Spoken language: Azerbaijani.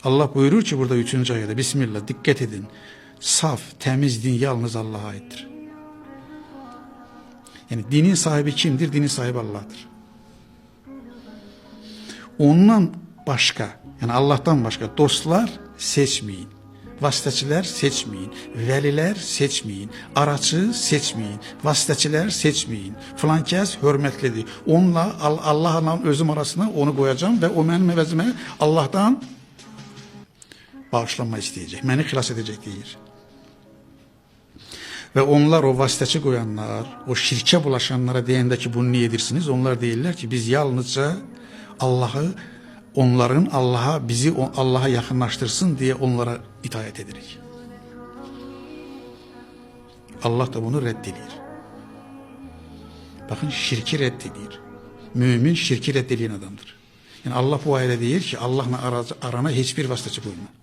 Allah buyurur ki burada 3. ayədə, Bismillah, dikkat edin. Saf, təmiz din yalnız Allah'a aittir. Yani dinin sahibi kimdir? Dinin sahibi Allah'tır. Ondan başka, yani Allah'tan başka dostlar seçmeyin. Vasitəçilər seçməyin, vəlilər seçməyin, araçı seçməyin, vasitəçilər seçməyin. Filan kəs hörmətlidir. Onunla Allahla özüm arasına onu qoyacağam və o mənim əvəzimə Allahdan bağışlanma istəyəcək. Məni xilas edəcək deyir. Və onlar o vasitəçi qoyanlar, o şirkə bulaşanlara deyəndə ki, bunu niyə edirsiniz? Onlar deyirlər ki, biz yalnızca Allahı onların Allah'a bizi Allah'a yaxınlaşdırsın deyə onlara itaət edirik. Allah da bunu rədd edir. Baxın şirki rədd edir. Mümin şirki rədd edən adamdır. Yani Allah bu ayədə deyir ki, Allahla arana heç bir vasitəçi qoyma.